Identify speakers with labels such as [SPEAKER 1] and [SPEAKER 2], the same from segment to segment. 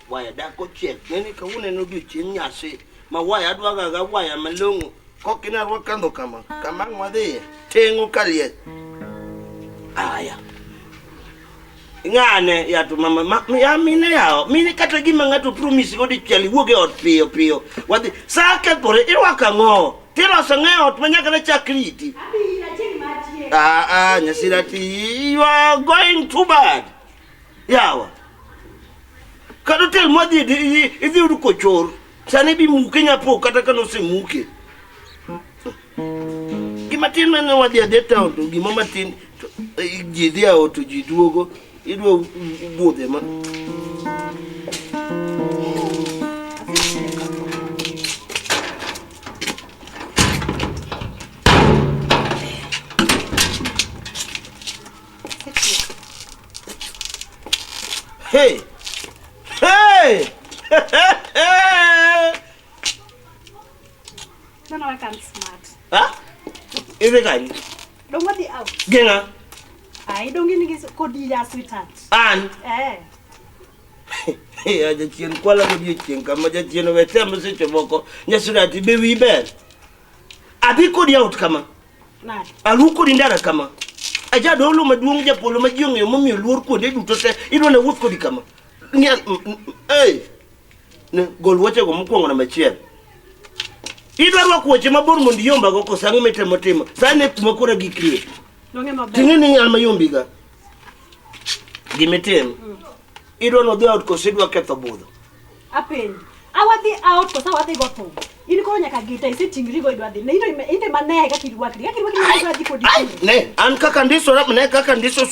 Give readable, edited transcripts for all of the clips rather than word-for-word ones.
[SPEAKER 1] Waya dak ochiek. Ng'eni kawuono en odiochieng' nyasi ma waya adwaga ga waya malong'o. Kok ina rwak kandho kama, kama ang' wadhiye. Teng'o kaliech. Aya. Ng'ane ya to mama ma, ya mine yawo. Mine kata gima ng'ato promise go dichiel iwuog e ot piyo piyo. Wadhi. Sa kethore irwako ang'o? Tiloso ang'o e ot ma nyaka ne chak riti? Ah ah, nyasira ti you are going too bad. Yawa. Kata hotel mwadhi idhi yudo kochor. Sani bi muke nyapo kata ka nosemuke. Gima tin mane wadhi adhi e town to gima matin to, eh, ji dhi e ot to ji duogo idwa budhe ma. Hey! Hey!
[SPEAKER 2] Nana waka an smart.
[SPEAKER 1] Ha? Idhi kanye?
[SPEAKER 2] Dong wadhi out.
[SPEAKER 1] Geng'a?
[SPEAKER 2] Ai dong in gi kodi ya sweetheart.
[SPEAKER 1] An?
[SPEAKER 2] Eh.
[SPEAKER 1] Ya jachien kwala godiochieng' kama jachien owe tem seche moko. Nyasirati be wiyi ber. Adhi kodi out kama.
[SPEAKER 2] Nade?
[SPEAKER 1] Aluw kodi ndara kama. Ajadolo maduong' japolo ma ji ong'eyo momiyo luor kuonde duto te. Idwa nawuoth kodi kama. Ng'e, ei. Ne, gol wuochego mokwongo namba achiel. Idwa rwako wuoche mabor mondo iyombago koso ang'o mitemo timo? Sani e kuma koro agikrie.
[SPEAKER 2] Donge maber.
[SPEAKER 1] Ting'e ni an mayombiga. Gimitim. Idwa nodhi ot koso idwa ketho budho?
[SPEAKER 2] Apenji. Awadhi out koso awadhi go thum. In koro nyaka gita iseting'ri go idwa dhi. Ne into into mane kaka irwakri. Kaka irwakri idwa dhi kodi.
[SPEAKER 1] Ai, ne an kaka ndisora ne kaka ndiso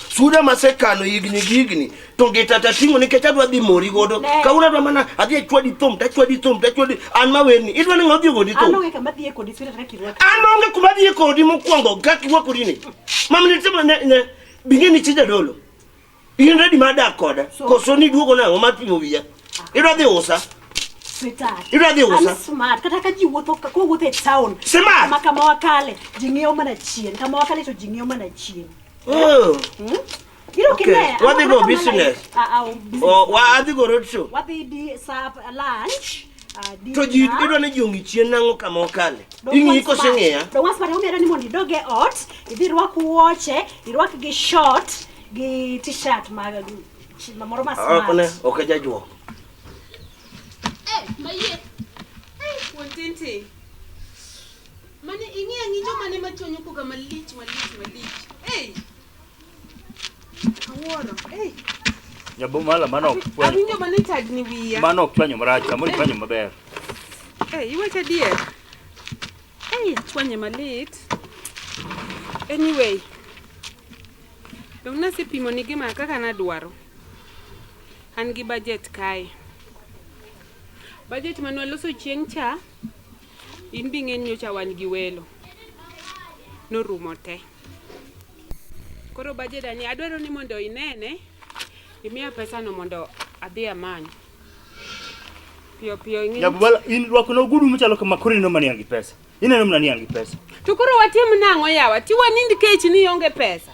[SPEAKER 1] suda masekano higni gi higni to gita tating'o nikech adwa dhi mori godo
[SPEAKER 2] Ne.
[SPEAKER 1] kawuono adwa mana adhi achwadi thum tachwadi thum tachwadi an mawerni idwa ni ng'a odhi kodi
[SPEAKER 2] An
[SPEAKER 1] thum
[SPEAKER 2] onge kama dhiye kodi sweetheart kaka irwakri.
[SPEAKER 1] an onge kuma adhiye kodi mokwongo kaka irwakori ni mamni timo ne ne bing'e ni chi jadolo In ready mar dak koda?
[SPEAKER 2] So-
[SPEAKER 1] Koso ni duogo nang'o mar pimo wiya? Idwa dhi usa?
[SPEAKER 2] Sweetheart.
[SPEAKER 1] Idwa dhi usa?
[SPEAKER 2] I'm smart. Kata ka ji wuotho ka wuotho e town.
[SPEAKER 1] Smart?
[SPEAKER 2] Kama kama wakale, ji ng'iyo mana chien. Kama wakale to ji ng'iyo mana chien.
[SPEAKER 1] Oh.
[SPEAKER 2] Hmm? Iro
[SPEAKER 1] Okay.
[SPEAKER 2] kine.
[SPEAKER 1] Wadhi go business.
[SPEAKER 2] Ah, ah, business.
[SPEAKER 1] Oh, wa adhi go road show.
[SPEAKER 2] Wadhi di sa lunch.
[SPEAKER 1] To ji idwa ni ji ong'i chien nang'o kama okale? Ing'i kose ng'iya?
[SPEAKER 2] Dong wan smart omiyo ni mondo idog e ot, idhi irwak wuoche, irwak gi short, gi t-shirt ma ma moro ma
[SPEAKER 1] Ok ne,
[SPEAKER 2] smart.
[SPEAKER 1] ok ajajuok.
[SPEAKER 3] Eh, mayie. Eh, wuon Tintin. Mane ing'iyo ang'icho mane machonyo koka malich malich malich. Hey. Awuoro. Hey.
[SPEAKER 4] Nyabomala mano ok chwanyo.
[SPEAKER 3] Awinjo mane tagni wiya.
[SPEAKER 4] Mano ok chwanyo marach, kamoro ichwanyo maber.
[SPEAKER 3] Hey, iwacho adier. Hey, achwanye malit. Anyway. Dong nasepimo ni gima kaka nadwaro. An gi budget kae. Budget mane waloso chieng' cha, in bi ing'e ni nyocha wan gi welo. Norumo te. Koro budget ani adwaro ni mondo inene, imiya pesano mondo adhi amany. Piyo piyo ing'e.
[SPEAKER 4] Nyabubala, in rwako na ogudu machalo kama koro ineno mana ni an gi pesa. Ineno mana ni an gi pesa.
[SPEAKER 3] To koro watim nang'o yawa? Ti wanind kech ni ionge pesa.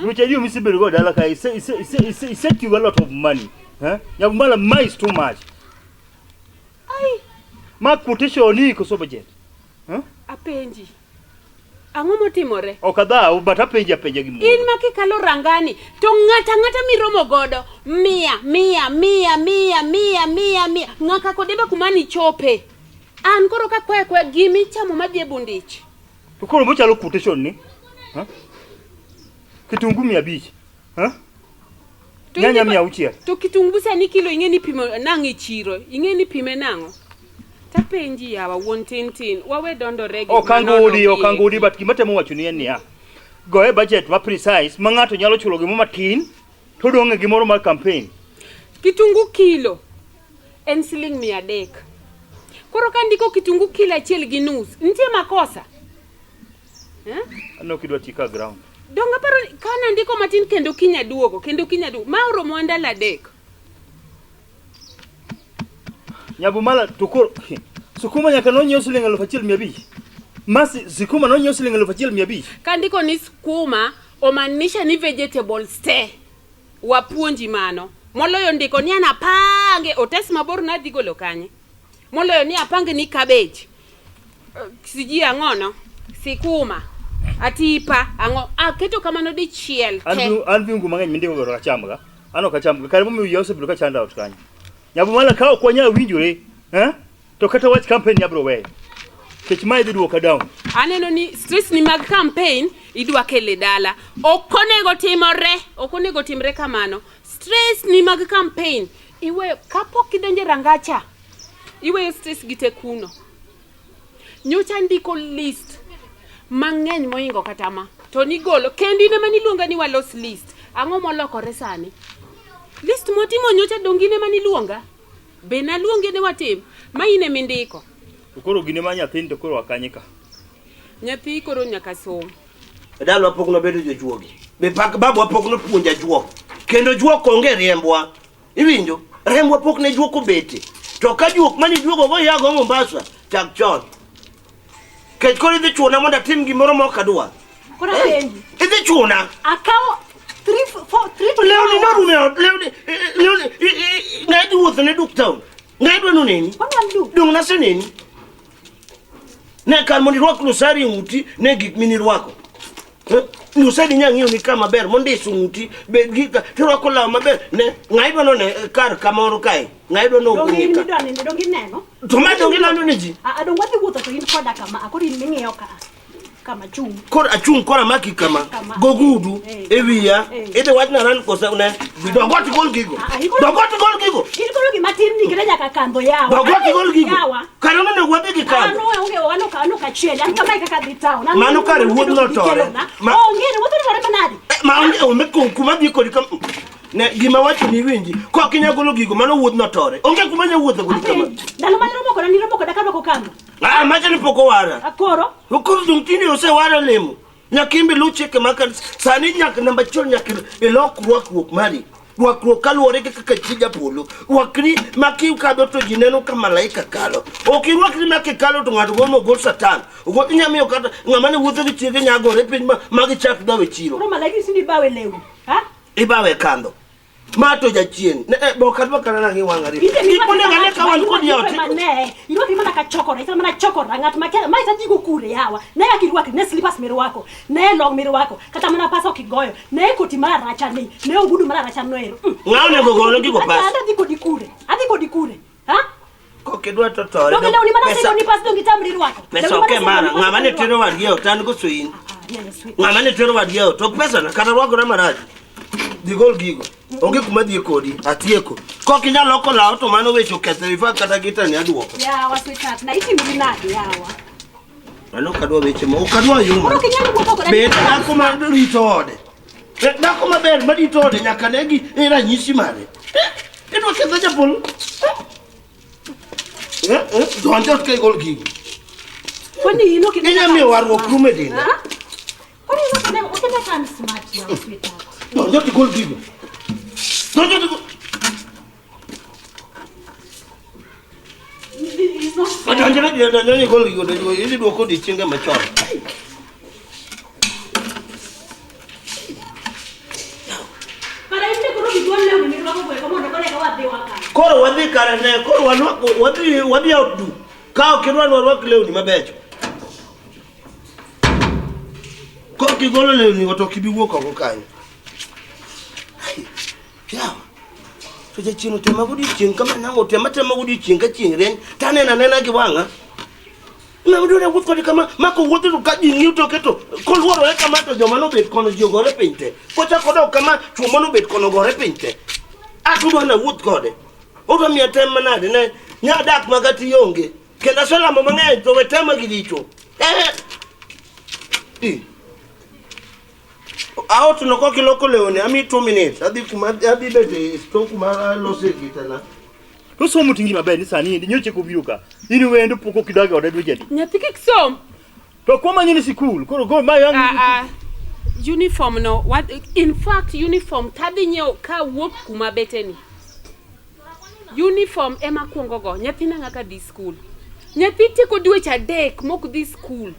[SPEAKER 4] Weche adiyo misebedo go dala ka ise ise ise ise ise tiyo a lot of money. Eh? Nyabubala, ma is too much.
[SPEAKER 3] Ai,
[SPEAKER 4] Ma quotation ni koso budget. Eh?
[SPEAKER 3] apenji. Ang'o motimore?
[SPEAKER 4] Ok adhaw, but apenji apenja gimoro.
[SPEAKER 3] In ma kikalo rangani to ng'ata ang'ata miromo godo mia mia mia mia mia mia mia ng'aka kodeba kuma nichope. An koro ka kwaya kwaya gimichamo madhi e bundich.
[SPEAKER 4] To koro mochalo quotation ni. Ha? Kitungu 500. Ha?
[SPEAKER 3] To
[SPEAKER 4] Nyanya
[SPEAKER 3] ing'e
[SPEAKER 4] 600.
[SPEAKER 3] To kitungu sani kilo ing'e ni pimo nang'o e chiro? Ing'e ni pime nang'o? Tapenji yawa wuon tin tin, wawe dondore gik
[SPEAKER 4] Ok
[SPEAKER 3] manono
[SPEAKER 4] angudi,
[SPEAKER 3] gi
[SPEAKER 4] ok angudi,
[SPEAKER 3] eki.
[SPEAKER 4] but gima temo wacho ni en niya. Goye budget ma precise ma ng'ato nyalo chulo gimoro matin to odong' e gimoro mar campaign.
[SPEAKER 3] Kitungu kilo en siling 300. Koro ka ndiko kitungu kilo achiel gi nus, nitie makosa? Eh?
[SPEAKER 4] Aneno kidwa tii ka ground.
[SPEAKER 3] Donge aparo ni ka nandiko matin kendo kiny aduogo, kendo kiny aduogo. Ma oromowa ndalo adek.
[SPEAKER 4] Nyabumala to koro Sukuma nyaka nonyiew siling 1500. Ma sikuma nonyiew siling 1500.
[SPEAKER 3] Kandiko ni skuma omaanisha ni vegetables te. Wapuonji mano. Moloyo ndiko ni an apange otas mabor nadhi golo kanye. Moloyo ni apange ni cabbage. Sijui ang'ono. Sikuma. Atipa ang'o. Aketo kamano dichiel
[SPEAKER 4] An
[SPEAKER 3] te.
[SPEAKER 4] an viungo mang'eny mindiko go ok achamga. An ok achamga. Kare momiyo wiya osebedo ka chanda ot kanyo. Nyabumala ka ok wanyal winjore, eh? To kata wach campaign ni abiro weyo. Nikech mae dhi duoka down.
[SPEAKER 3] Aneno ni stress ni mag campaign idwa kele dala. Ok onego timore, ok onego timre kamano. Stress ni mag campaign iweyo kapok idonjo e rangacha. Iweyo stress gi te kuno. Nyocha ndiko list mang'eny moingo kata ma. To nigolo kendi in ema niluonga ni walos list. Ang'o molokore sani? List mwatimo nyocha donge in ema niluonga? Be naluongi ni watim? Ma in ema indiko.
[SPEAKER 4] To koro gine ma nyathini to koro wakanye ka.
[SPEAKER 3] Nyathi koro nyaka som.
[SPEAKER 1] E dalwa pok nobedo jojuogi. Be pak babwa pok nopuonja juok. Kendo juok onge riembwa. Iwinjo? Rembwa pok ne juok obete. To ka juok mane ijuogo go iago Mombasa, chak chon. Kech koro idhi chuna mondo atim gimoro ma ok adwa.
[SPEAKER 2] Koro apenji.
[SPEAKER 1] Idhi chuna.
[SPEAKER 2] Akawo 3 4 3 to
[SPEAKER 1] Lewni norumo e ot, lewni, lewni, ng'a idhi wuotho ne duk town. Ng'a idwa noneni?
[SPEAKER 2] Kwani wan duk?
[SPEAKER 1] Dong' naseneni. Ne kar mondo irwak lusari e ng'uti, ne gik minirwako. Eh, Lusari inya ng'iyo ni ka maber mondiso ng'uti, bed gi ka, tirwako law maber. Ne, ng'a idwa none kar kamoro kae. Ng'a idwa
[SPEAKER 2] Donge in
[SPEAKER 1] none ka.
[SPEAKER 2] midwa neno, donge ineno?
[SPEAKER 1] To ma donge ilando ne ji.
[SPEAKER 2] Ah, ah, donge wadhi wuotho to in koda kama, ah, koro in ming'iyo ka. Kama chung'.
[SPEAKER 1] Koro achung' koro amaki kama.
[SPEAKER 2] Kama.
[SPEAKER 1] Gogudu
[SPEAKER 2] Eh.
[SPEAKER 1] e wiya.
[SPEAKER 2] Eh.
[SPEAKER 1] Idhi wachna ran kosa ne. Dogo tigol gigo.
[SPEAKER 2] Ah, ah, igolo-
[SPEAKER 1] Dogo tigol gigo.
[SPEAKER 2] In koro gima tin ni kata nyaka kandho yawa.
[SPEAKER 1] Dogo tigol gigo.
[SPEAKER 2] Yawa.
[SPEAKER 1] Kare onego wadhi gi
[SPEAKER 2] An
[SPEAKER 1] kandho.
[SPEAKER 2] onge wan ok an ok achiel, an kama e kaka dhi town. An
[SPEAKER 1] Mano kare
[SPEAKER 2] wuoth
[SPEAKER 1] wuodhno otore.
[SPEAKER 2] Onge, wuodhno otore manade?
[SPEAKER 1] Eh, Ma onge onge kuma dhi kodi kam. Ne gima wacho ni iwinji. Kok inya golo gigo mano wuodhno otore. Onge kuma nya wuotho kodi kama.
[SPEAKER 2] Apenji, ndalo mane romo koda niromo koda karwako kandho.
[SPEAKER 1] Ah, macha ni pok owara.
[SPEAKER 2] Akoro,
[SPEAKER 1] Koro dong tinde osewara lemo. Nyaka imbe luw chike mag kanisa. Sani nyaka namba achiel nyaka ilok rwakruok mari. Rwakruok kaluwore gi kaka chi japolo. Rwakri ma kikadho to ji neno ka malaika kalo. Ok irwakri ma kikalo to ng'ato gomo gol satan. Ogo inya miyo kata ng'ama ne wuotho gi chiege nya gore piny ma gichak dhaw e chiro.
[SPEAKER 2] koro malaika sindi bawe lewni. Ha?
[SPEAKER 1] Ibawe kandho. Ma to jachien. Ne, eh, bo kadwa kata nang'i wang' ariyo.
[SPEAKER 2] Ite
[SPEAKER 1] Gik monego ane ka wan kodi e ot.
[SPEAKER 2] Ne, irwakri mana ka chokora, ichal mana chokora, ng'at ma ma isa jigo kure yawa. Ne kaka irwakri, ne slippers mirwako, ne long mirwako, kata mana pas ok igoyo, ne koti mar racha ni, ne ogudu mar racha no ero. Mm.
[SPEAKER 1] Ng'a onego gone gigo pas?
[SPEAKER 2] Adhi kodi kure, adhi kodi kure. Ha?
[SPEAKER 1] Kok idwa to tore.
[SPEAKER 2] Donge lewni mana
[SPEAKER 1] Pesa-
[SPEAKER 2] sego ni pas donge itamri rwako.
[SPEAKER 1] Pesa
[SPEAKER 2] Lewni
[SPEAKER 1] ok e
[SPEAKER 2] mana
[SPEAKER 1] mara.
[SPEAKER 2] sego ni pas
[SPEAKER 1] Ng'ama ne
[SPEAKER 2] donge
[SPEAKER 1] tero wadgi e ot an koso in.
[SPEAKER 2] irwako. Ah, yeah, sweet.
[SPEAKER 1] Ng'ama ne tero wadgi e ot ok pesana kata rwakora marach. Dhi gol gigo. Onge kuma dhie kodi. Atieko. Kok inyal loko law to mano weche oketho in fact kata gitani aduoko.
[SPEAKER 2] Yawa sweetheart, na itimri nade yawa?
[SPEAKER 1] Mano ok adwa weche ma ok adwa yuma.
[SPEAKER 2] Koro ok inyal wuotho koda.
[SPEAKER 1] Bed dhako ma rito ode. Eh, Dhako maber ma rito ode nyaka ne gi e ranyisi mare. Eh, Idwa ketho japolo. Eh, eh, donj ot ka igol gigo.
[SPEAKER 2] Kwani in ok
[SPEAKER 1] Inya miyo warruok rumo e denda.
[SPEAKER 2] Ha? Kwani in ok ine ka an smart yawa sweetheart.
[SPEAKER 1] Donj ot igol gigo. Donj ot igol.
[SPEAKER 2] It's not fair.
[SPEAKER 1] Donjre donjre igol gigo donj idhi duoko odiechienge machon.
[SPEAKER 2] Kara in be koro gigol lewni mirwako go eko mondo koro eka wadhi wakan.
[SPEAKER 1] Koro wadhi kare ne, koro wanwako wadhi wadhi out du. Ka ok idwa ni warwak lewni mabecho. Kok igolo lewni go to ok ibi wuok oko kanyo. Ai, Yawa. To jachien otema godiechieng' kama nang'o otema tema godiechieng' ka chieng' rieny to aneno anena gi wang'a. Ng'ama dwaro wuoth kode kama ma kowuotho to ka ji ng'iyo toke to koluorore kama to joma nobet kono ji ogore piny te. Kochako odok kama chwo manobet kono ogore piny te. A to udwa nawuoth kode. Udwa miya tem manade ne nya dak ma kata ionge. Kendo aselamo mang'eny to we tema gi richo. Eh. Eh. Aot no kok iloko lewni ami 2 minutes. Adhi kuma adhi bet e store kuma alose gitana.
[SPEAKER 4] To somo tingi maber ni sani endi nyocha kobiro ka. In wendo pok ok idag e oda dweche adi.
[SPEAKER 3] Nyathi kik som.
[SPEAKER 4] To kwa manyo ni sikul. Koro go ma yang
[SPEAKER 3] Ah, ah. Uniform no, what, in fact uniform tadhi nyiewo kawuok kuma beteni. Uniform ema kuongo go, nyathina ng'aka dhi skul. Nyathi tieko dweche adek mok dhi skul.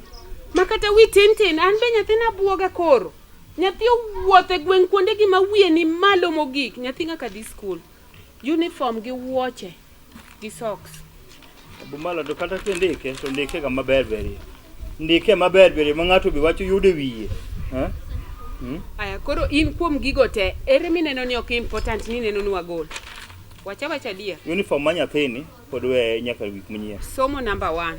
[SPEAKER 3] Ma kata wi tin tin, an be nyathina buoga koro. Nyathi owuotho e gweng' kuonde gi ma wiye ni malo mogik. Nyathi nyaka dhi skul. Uniform gi wuoche gi socks.
[SPEAKER 4] Bumala to kata kindike to ndike ga maber berie. Ndike maber berie ma ng'ato be wacho yude wiye. Eh? Hmm?
[SPEAKER 3] Aya, koro in kuom gigo te, ere mineno ni ok important ni ineno ni wagol? Wacha wacha adier.
[SPEAKER 4] Uniform ma nyathini pod weye nyaka wik manyien.
[SPEAKER 3] Somo number one.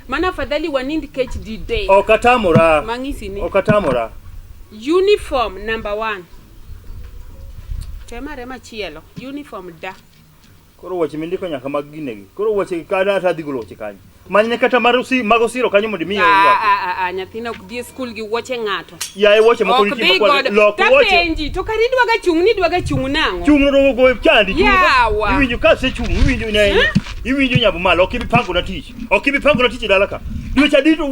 [SPEAKER 3] Mana afadhali wanind kech didek.
[SPEAKER 4] Ok atamora.
[SPEAKER 3] Mang'isi ni.
[SPEAKER 4] Ok atamora.
[SPEAKER 3] Uniform number one. Temare machielo. Uniform da.
[SPEAKER 4] Koro weche mindiko nyaka mag ginegi. Koro weche kada ata adhi golo weche kanyo. Manyne kata mar osi, mag osiro kanyo mondo imiye
[SPEAKER 3] Ah,
[SPEAKER 4] orwaki.
[SPEAKER 3] ah, ah, ah, nyathina ok dhi e skul gi wuoche ng'ato.
[SPEAKER 4] Yaye wuoche moko
[SPEAKER 3] Ok
[SPEAKER 4] nitie
[SPEAKER 3] dhi
[SPEAKER 4] makwar.
[SPEAKER 3] godo.
[SPEAKER 4] Lok wuoche.
[SPEAKER 3] Tapenji, to kare idwaga chung' ni idwaga chung' nang'o?
[SPEAKER 4] Chung' no go chandi. chung' no-
[SPEAKER 3] Yawa.
[SPEAKER 4] Iwinjo ka asechung' iwinjo ne. Iwinjo nyabo malo ok ibi pango na tich. Ok ibi pango na tich e dala ka. Dweche adi to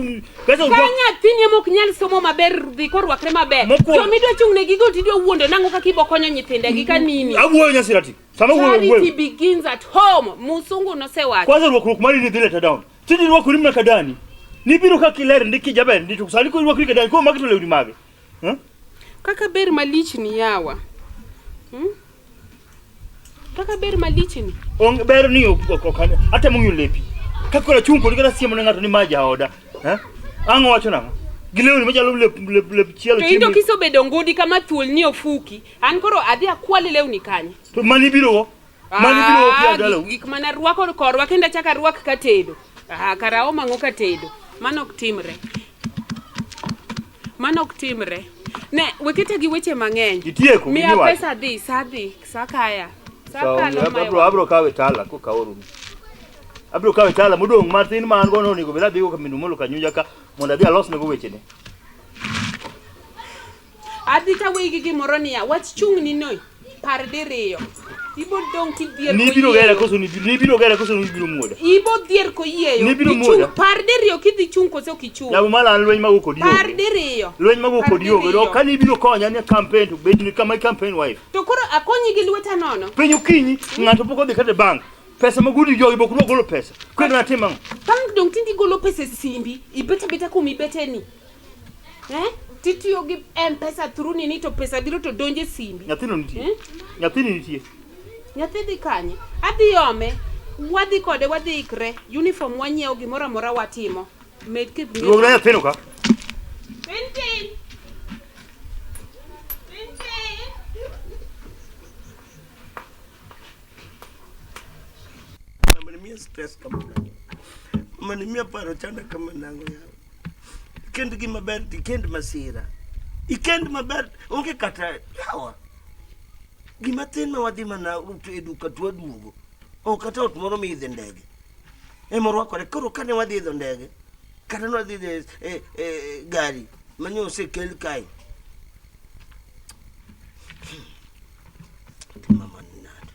[SPEAKER 4] pesa
[SPEAKER 3] Ka
[SPEAKER 4] orwak.
[SPEAKER 3] nyathini ema ok nyal somo maber dhi korwakre maber.
[SPEAKER 4] Mokwongo-
[SPEAKER 3] To midwa chung' ne gigo tidwa wuondo nang'o kaka ibo konyo nyithinde gi ka nini?
[SPEAKER 4] Awuoyo nyasirati. Sama wuoyo
[SPEAKER 3] Charity
[SPEAKER 4] wuoyo.
[SPEAKER 3] begins at home. Musungu nosewacho.
[SPEAKER 4] Kwanza rwakruok mari ni dhi leta down. Tindi rwakori mana ka dani. Nibiro ka kiler ndi kijaber ndi to sani koro irwakori ka dani koro magi to lewni mage. Eh?
[SPEAKER 3] Kaka ber malich ni yawa. Hmm? Kaka ber malich ni.
[SPEAKER 4] Onge ber ni ok ok ok atemo ng'iyo lepi. Ka koro achung' kodi kata siemo ne ng'ato ni ma jaoda. Eh? Ang'o wacho nang'o? Gi lewni machalo lep lep lep chielo
[SPEAKER 3] To into
[SPEAKER 4] chiemo.
[SPEAKER 3] kisebedo ngudi kama thuol ni ofuki, an koro adhi akwal lewni kanye?
[SPEAKER 4] To mani biro go. Mani biro go kia
[SPEAKER 3] Ah,
[SPEAKER 4] dalau.
[SPEAKER 3] gik mana rwako korwa kendo achako arwak katedo. Ah, kara aom ang'o katedo. Mano ok timre. Mano ok timre. Ne, weketa gi weche mang'eny.
[SPEAKER 4] Itieko,
[SPEAKER 3] Miya
[SPEAKER 4] gimiwacho.
[SPEAKER 3] pesa dhi, sa dhi, sa kaya. Sa
[SPEAKER 4] Sawa,
[SPEAKER 3] kalo ma
[SPEAKER 4] abro abro kawe tala koka orumo. Abro kawe tala modong' matin ma an go no onego bed adhigo ka min Omolo Kanyuja ka mondo adhi alosnego wechene.
[SPEAKER 3] Adhi taweyi gi gimoro niya, wach chung'ni no, par diriyo. Ibo dong' kidhier
[SPEAKER 4] Nibiro
[SPEAKER 3] koyieyo.
[SPEAKER 4] gera koso nibiro nibiro gera koso nibiro muoda.
[SPEAKER 3] Ibo dhier koyieyo.
[SPEAKER 4] Nibiro
[SPEAKER 3] Ichung'
[SPEAKER 4] muoda.
[SPEAKER 3] par diriyo kidhi chung' koso ok ichung'.
[SPEAKER 4] Nyabo mala an lweny mago kodi
[SPEAKER 3] Par
[SPEAKER 4] onge.
[SPEAKER 3] diriyo.
[SPEAKER 4] Lweny mago
[SPEAKER 3] Par
[SPEAKER 4] kodi onge.
[SPEAKER 3] diriyo.
[SPEAKER 4] To ka nibiro konya ni campaign to bed ni kama campaign wife.
[SPEAKER 3] To koro akonyi gi lweta nono.
[SPEAKER 4] Piny okinyi ng'ato pok odhi kata e bank. Pesa mag udi jogi pok golo pesa. Kendo natim ang'o?
[SPEAKER 3] Bank dong' tindi golo pesa e simbi, ibet abeta kuma ibete ni. Eh? Titiyo gi M-Pesa through nini to pesa biro to donjo e simbi.
[SPEAKER 4] Nyathino nitie.
[SPEAKER 3] Eh?
[SPEAKER 4] Nyathini nitie.
[SPEAKER 3] Nyathi dhi kanye? Adhi ome. Wadhi kode wadhi ikre. Uniform wanyiewo gimoro amora watimo. Med kip
[SPEAKER 4] Luongna nyathino ka.
[SPEAKER 3] Tintin. Tintin.
[SPEAKER 1] Mama ni miya stress kama nang'o. Mama ni miya paro chanda kama nang'o yawa. Ikend gima ber to ikend masira. Ikend maber onge kata yawa. Gima thin ma wadhi mana e duka to waduogo. Ok kata ot moro miidhe ndege. Ema orwakore. Koro kane wadhi idho ndege, kata ne wadhi idho e, e, e gari mane osekel kae. Mama ni nade?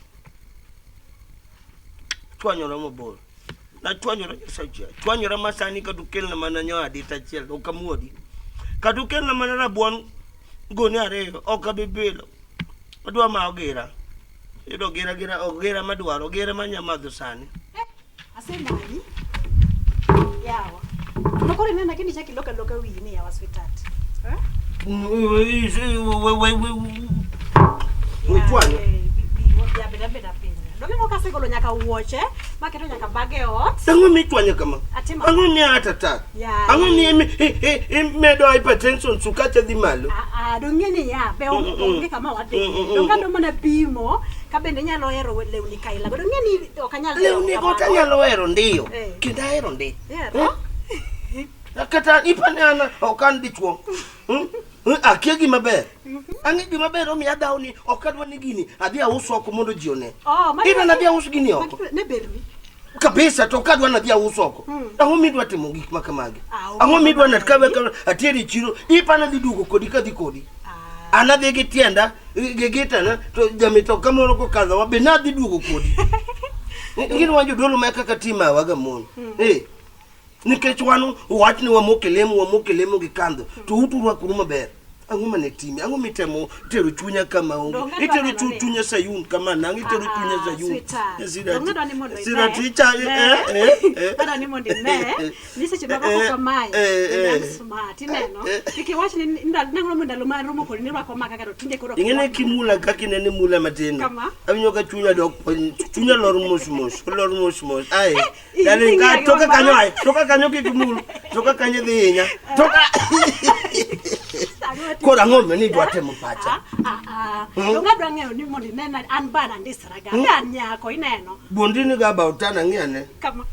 [SPEAKER 1] Chwanyora mabor. Nachwanyora Nyasacha. Chwanyora ma sani kata ukelna mana nyoyo adita achiel ok amuodi. Kata ukelna mana rabuon goni ariyo ok abi bilo. Adwa ma ogira. Yudo ogira gira ogira madwaro ogira manya madho sani.
[SPEAKER 2] Asemanyi. Yawa. To koro inena kendo ichako iloko aloka wiyi ni yawa sweetheart. Eh?
[SPEAKER 1] Uchwanyo.
[SPEAKER 2] Beda beda piny. Donge moko asegolo nyaka wuoche, maketo nyaka bag e ot.
[SPEAKER 1] Ang'o michwanyo kama?
[SPEAKER 2] Atimo
[SPEAKER 1] Ang'o miya heart attack?
[SPEAKER 2] Ya.
[SPEAKER 1] Ang'o miya imedo hypertension sukacha dhi malo?
[SPEAKER 2] Ah, ah, dong ng'e ni ya, be
[SPEAKER 1] Mm, mm,
[SPEAKER 2] onge kama wadhi.
[SPEAKER 1] Mm, mm, mm.
[SPEAKER 2] Dong kado mana pimo, ka bende inyalo hero lewni kaila go. Dong ng'e ni ok anyal hero
[SPEAKER 1] Lewni go
[SPEAKER 2] kamano.
[SPEAKER 1] tanyalo hero ndiyo.
[SPEAKER 2] Eh.
[SPEAKER 1] Kendo ahero ndi.
[SPEAKER 2] Ihero?
[SPEAKER 1] Eh? Kata ipani an ok an dichuo. Hmm? Hmm, Akia gima ber. Ang'e gima ber omiyo adhawo ni ok adwa ni gini adhi aus oko mondo ji one.
[SPEAKER 2] Oh, magi-
[SPEAKER 1] Idwa nadhi aus gini oko.
[SPEAKER 2] magi- Ne berni.
[SPEAKER 1] Kabisa to ok adwa nadhi aus oko. Ang'o midwa timo gik ma kamagi?
[SPEAKER 2] Ah, ok.
[SPEAKER 1] Ang'o midwa nat kawe ka ateri e chiro ipani adhi duogo kodi kadhi kodi.
[SPEAKER 2] Ah.
[SPEAKER 1] An adhi gi tienda gi gitana to jamitoka moro kokadhowa be nadhi duogo kodi. Gin wan jodolo ma kaka timawa ga mon. Eh. Nikech wan wach ni wamoko e lemo wamoko e lemo gi kandho to utu rwakuru maber. Ang'o mane timi? Ang'o mitemo tero chunya kama onge?
[SPEAKER 2] Donge adwa
[SPEAKER 1] Itero
[SPEAKER 2] neno ni-
[SPEAKER 1] chunya Sayun kama nang'o? Itero
[SPEAKER 2] Ah,
[SPEAKER 1] chunya Sayun.
[SPEAKER 2] sweetheart.
[SPEAKER 1] Sirati.
[SPEAKER 2] Donge adwa ni mondo ine.
[SPEAKER 1] Sirati icha
[SPEAKER 2] Ne.
[SPEAKER 1] eh eh eh.
[SPEAKER 2] Adwa ni mondo ine ni seche ma rwako
[SPEAKER 1] Eh,
[SPEAKER 2] kamae
[SPEAKER 1] eh,
[SPEAKER 2] bende an
[SPEAKER 1] eh.
[SPEAKER 2] smart ineno kik iwach ni nang'o mondo ndalo ma romo kodi nirwako ma kaka to tinde koro ok
[SPEAKER 1] Ing'e ni
[SPEAKER 2] irwak ma.
[SPEAKER 1] kimula kaka inene mula matin.
[SPEAKER 2] Kama?
[SPEAKER 1] Awinjo ka chunya dok piny, chunya lor mos mos, olor mos mos. Ai.
[SPEAKER 2] Eh,
[SPEAKER 1] Darling,
[SPEAKER 2] ing'iya
[SPEAKER 1] ka
[SPEAKER 2] gi
[SPEAKER 1] toka
[SPEAKER 2] wang'
[SPEAKER 1] kanyo
[SPEAKER 2] marach.
[SPEAKER 1] ai, toka kanyo kik mul, toka kanyo dhi hinya. Toka
[SPEAKER 2] Ang'o matimo?
[SPEAKER 1] Koro ang'o mane idwa temo pacha?
[SPEAKER 2] Ah, ah, ah. Donge adwa ng'eyo ni mondo ine na an bana andisra ga. Be an nyako ineno.
[SPEAKER 1] Buondi ni ga about tana ng'i ane.
[SPEAKER 2] Kama.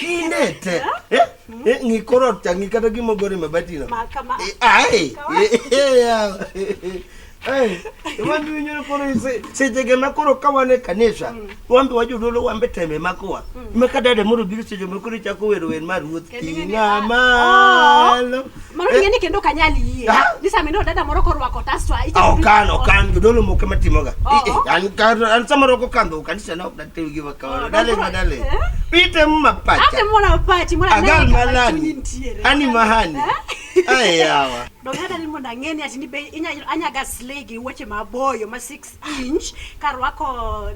[SPEAKER 1] Inete. Eh? Eh, ng'i kor ot cha, ng'i kata gima ogor e mabatino.
[SPEAKER 2] Ma kama.
[SPEAKER 1] Ai.
[SPEAKER 2] Kama.
[SPEAKER 1] Ai. Wan winjo ni koro sechege ma koro ka wan e kanisa, wan be wajodolo wan be teme makowa. Ma ka dada moro biro seche ma koro ichako wero wer mar Ruoth
[SPEAKER 2] Kendo ing'e ni-
[SPEAKER 1] ting'a
[SPEAKER 2] Ah.
[SPEAKER 1] malo.
[SPEAKER 2] Mano ing'e ni kendo ok anyal yie.
[SPEAKER 1] Ah.
[SPEAKER 2] Ni sama ineno dada moro korwako tas to
[SPEAKER 1] Ah, okan, okan, jodolo moko ema timoga.
[SPEAKER 2] Oh.
[SPEAKER 1] Eh, eh, an samoro ok okandho kanisa na ok datim gima kamano.
[SPEAKER 2] Oh,
[SPEAKER 1] Darling,
[SPEAKER 2] koro-
[SPEAKER 1] ma darling.
[SPEAKER 2] Eh?
[SPEAKER 1] Itemo mapacha.
[SPEAKER 2] Ate mona pachi mona
[SPEAKER 1] Agal
[SPEAKER 2] anene kama
[SPEAKER 1] malani.
[SPEAKER 2] chunyi nitiere.
[SPEAKER 1] Hani mahani.
[SPEAKER 2] Eh?
[SPEAKER 1] Ai yawa.
[SPEAKER 2] Donge adwa ni mondo ang'e ni ati ni be anyaga slay gi wuoche maboyo ma 6 inch karwako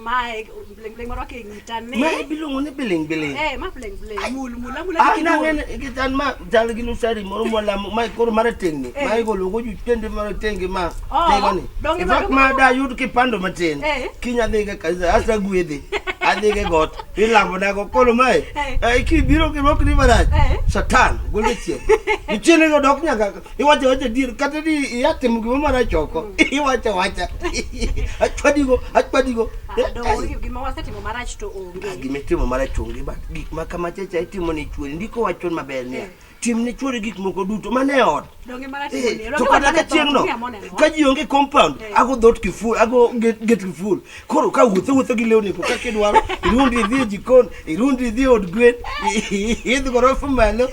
[SPEAKER 2] mae bling bling marwako e ng'uta ni.
[SPEAKER 1] Ma iluongo ni biling biling.
[SPEAKER 2] Eh, ma bling bling. Mul mul amula
[SPEAKER 1] Ah,
[SPEAKER 2] kik iluor.
[SPEAKER 1] nang'e kitan ma chal gi lusari moro mwalamo ma koro marateng' ni. Ma igolo go jochiende maratenge ma
[SPEAKER 2] Oh,
[SPEAKER 1] tegoni.
[SPEAKER 2] donge
[SPEAKER 1] In
[SPEAKER 2] ma-
[SPEAKER 1] fact, ma dayud kipando matin.
[SPEAKER 2] Eh.
[SPEAKER 1] Kiny adhi ga kanisa asa gwedhi. Adhi ga got. Ilamonago koro mae.
[SPEAKER 2] Eh.
[SPEAKER 1] Eh, kibiro kirwakri marach.
[SPEAKER 2] Eh.
[SPEAKER 1] Satan gol jachien. Jachien go dok nyaka iwacho awacha adier kata ni iya timo gima marach oko. Iwacho awacha. Achwadigo, achwadigo.
[SPEAKER 2] Ah, donge gima wasetimo marach to onge.
[SPEAKER 1] Ah, gima itimo marach onge but gik ma kamachacha itimo ne chuori ndiko wacho maber niya tim ne chuori gik moko duto mane e ot
[SPEAKER 2] Donge marach
[SPEAKER 1] Eh,
[SPEAKER 2] onge.
[SPEAKER 1] to kata ka chieng'no ka ji onge compound ago dhoot kiful ago gate kiful koro ka wuotho wuotho gi lewni ko kaka idwaro irundi idhi e jikon irundi idhi e od gwen idh gorofa malo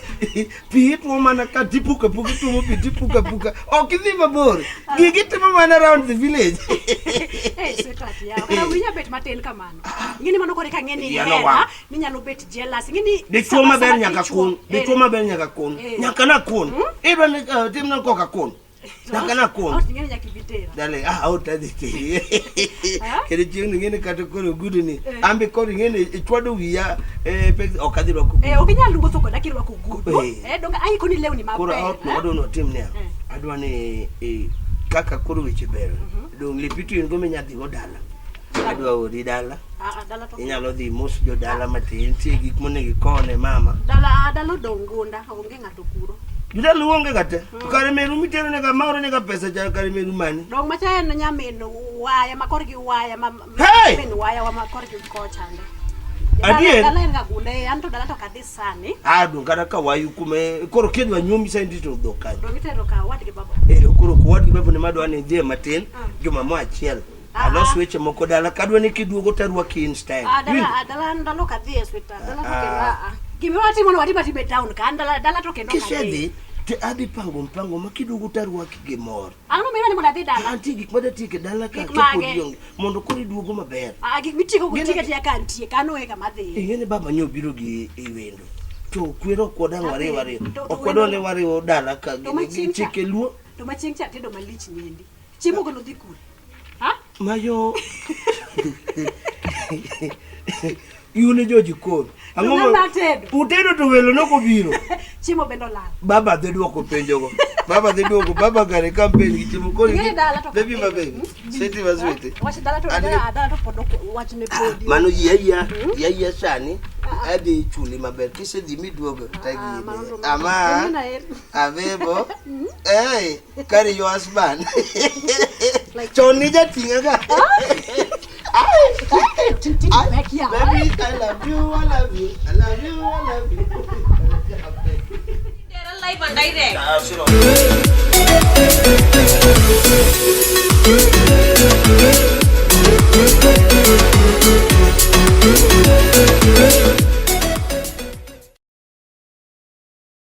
[SPEAKER 1] pi itwo mana ka tipuka puka ituomo pi tipuka puka ok idhi mabor gigi timo mana round the village
[SPEAKER 2] Eh, sweetheart, yawa. Kata winya bet matin kamano. Ing'e ni mano koro eka ang'e ni
[SPEAKER 1] Iya,
[SPEAKER 2] ihera,
[SPEAKER 1] nowang'.
[SPEAKER 2] ninyalo bet jealous. Ing'e ni
[SPEAKER 1] dichuo
[SPEAKER 2] sama-
[SPEAKER 1] maber
[SPEAKER 2] sama
[SPEAKER 1] nyaka
[SPEAKER 2] dichuo-
[SPEAKER 1] kun dichuo
[SPEAKER 2] Eh.
[SPEAKER 1] maber nyaka kun
[SPEAKER 2] Eh.
[SPEAKER 1] nyaka nakun idwa ni timna koka kun nyaka nakun
[SPEAKER 2] Ot ing'e ni nyaka ibitera.
[SPEAKER 1] Dale, ah, out adhi teri.
[SPEAKER 2] Ah?
[SPEAKER 1] Kendo chieng' ni ing'e ni kata koro ogudu ni.
[SPEAKER 2] Eh.
[SPEAKER 1] An be koro ing'e ni ichwado wiya eh, ok adhi rwako
[SPEAKER 2] Eh, ok inyal wuotho koda kirwako ogudu.
[SPEAKER 1] Eh.
[SPEAKER 2] Eh, donge aikoni lewni
[SPEAKER 1] Koro
[SPEAKER 2] maber.
[SPEAKER 1] out no
[SPEAKER 2] eh?
[SPEAKER 1] wadwa ni watim niya.
[SPEAKER 2] Eh.
[SPEAKER 1] Adwa ni kaka koro weche beyo. Dong' lepi to in go minya dhigo dala. Adwa ori dala.
[SPEAKER 2] Ah, ah, dala to
[SPEAKER 1] Inyalo dhi mos jodala matin. Nitie gik monego ikone mama.
[SPEAKER 2] dala ah, dala odong' gunda, onge ng'ato kuro.
[SPEAKER 1] Jodala onge kata. Kare meru mitero nega maoro nega pesa cha kare meru mani.
[SPEAKER 2] Dong' macha en nyamin waya ma korgi waya ma
[SPEAKER 1] Hey!
[SPEAKER 2] min waya wa ma korgi kochande.
[SPEAKER 1] Adier?
[SPEAKER 2] Dala en ga gunda, eh, an to dala to ok adhi sani.
[SPEAKER 1] Ah, dong' kata ka wayu kume koro kidwa nyuomi sani to dhok kanyo.
[SPEAKER 2] Dong' itero ka wadgi baba.
[SPEAKER 1] Ero koro kuwadgi babu ne madwa ni idhiye matin
[SPEAKER 2] Ah.
[SPEAKER 1] juma mo achiel.
[SPEAKER 2] Ah,
[SPEAKER 1] Alos
[SPEAKER 2] ah.
[SPEAKER 1] weche moko dala kadwa ni kiduogo tarwaki in style.
[SPEAKER 2] Ah, dala
[SPEAKER 1] Winjo?
[SPEAKER 2] ah, dala dala ok adhi e sweetheart. Dala to
[SPEAKER 1] Ah.
[SPEAKER 2] kendo ah, ah. Gima watimo no wadhi matime town ka, an dala dala to kendo ok adhi.
[SPEAKER 1] Kisedhi to adhi pango mpango ma kiduogo tarwaki gi mor.
[SPEAKER 2] Ang'o momiyo ni mondo adhi dala?
[SPEAKER 1] Antie gik madatieko e dala ka
[SPEAKER 2] Gik
[SPEAKER 1] kapod
[SPEAKER 2] mage?
[SPEAKER 1] ionge mondo koro iduogo maber.
[SPEAKER 2] Ah, gik mitieko go
[SPEAKER 1] Gin-
[SPEAKER 2] tiga tiga ka antie, ka an onge kama adhiye.
[SPEAKER 1] Ing'e ni baba nyo obiro gi e wendo. To kwere ok wadang' wariw ariyo.
[SPEAKER 2] To- to
[SPEAKER 1] Ok wadwa ni
[SPEAKER 2] wendo-
[SPEAKER 1] wariwo dala ka
[SPEAKER 2] To
[SPEAKER 1] gini
[SPEAKER 2] ma chieng' cha-
[SPEAKER 1] chike luo.
[SPEAKER 2] To ma chieng' cha tedo malich niendi. Chiemo go nodhi kure? Ha?
[SPEAKER 1] Mayo Yune jo jikon. Ang'o
[SPEAKER 2] To ng'ama tedo?
[SPEAKER 1] Utedo to welo nokobiro.
[SPEAKER 2] Chiemo bende olal.
[SPEAKER 1] Baba dhi duoko penjogo. Baba dhi duoko. Baba kare campaign gi chiemo koro.
[SPEAKER 2] Ing'e ni dala to
[SPEAKER 1] Baby ma baby. Seti ma sweet.
[SPEAKER 2] Wach dala to
[SPEAKER 1] An gi-
[SPEAKER 2] dala dala to pod ok wachne podi.
[SPEAKER 1] Mano yie ayia, yie ayia sani. Adhi chuli maber. Kisedhi miduogo
[SPEAKER 2] Ah,
[SPEAKER 1] tagine.
[SPEAKER 2] mano to-
[SPEAKER 1] Ama.
[SPEAKER 2] Ing'e na en.
[SPEAKER 1] Abebo. Hey, carry your husband.
[SPEAKER 2] Like-
[SPEAKER 1] Chon ni jating'a ga.
[SPEAKER 2] Tin- tin back here.
[SPEAKER 1] Baby, I love you, I love you, I love you, I love you.
[SPEAKER 5] Live and direct.